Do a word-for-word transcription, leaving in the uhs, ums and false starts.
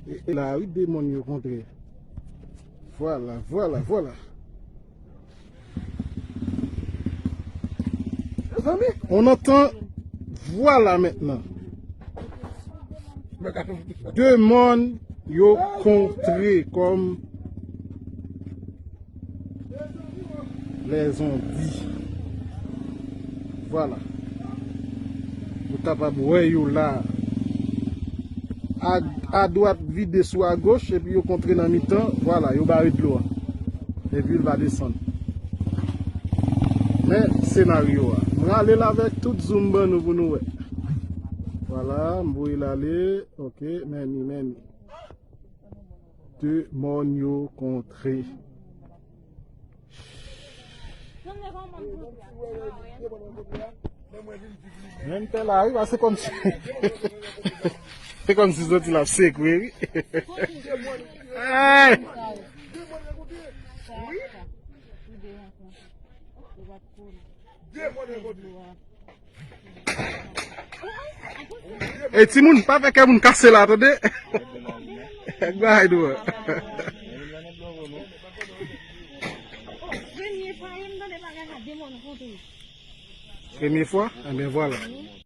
E la, wi, de mòn yo kontre. Vwala, vwala, vwala. Mezanmi, on antan, vwala mentnan. De mòn yo kontre kòm lèzonbi. Vwala. Ou kapab wè yo la. A, adwat vide sou agoch, epi yo kontre nan mitan. Vwala, yo bare dlo a. Epi l va desann. Men senaryo a. M rale l avèk tout zoom ban nou pou nou wè. Vwala, m voye l ale. Ok, men ni, men ni. De mòn yo kontre. Menm tè la, wi, se kòmsi, se kòmsi soti la sekwe, wi. Ay! E timoun, pa fè kè moun kase la, tande? Bagay nou an. Premye fwa, wi, m tande bagay la, de mòn kontre. Premye fwa? Enben, vwala.